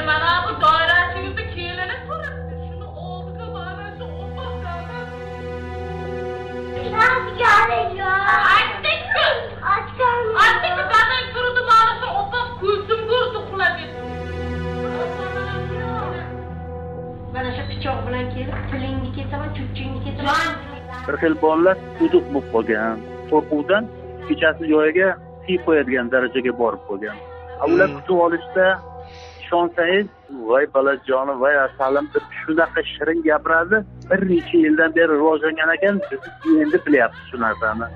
Mana bu doirachingizni kelini turibdi. Shuni oldiga mana shu Aytdikmi? Aytdikmi? Dadang turdi, mana shu opam ko'zim ko'rdi uxlab ketdi. Mana shu pichoq bilan kelib tilingni kesaman, chuchingni kesaman. Bir xil bolalar uduq bo'lib qolgan. Qo'rquvdan kechasi joyiga siyib qo'yadigan darajaga borib qolgan. Ular kutib olishda ishonsangiz, voy balajonim, voy asalim deb shunaqa shirin gapiradi. Bir necha yildan beri rivojlangan ekan, biz endi bilyapmiz shu narsani.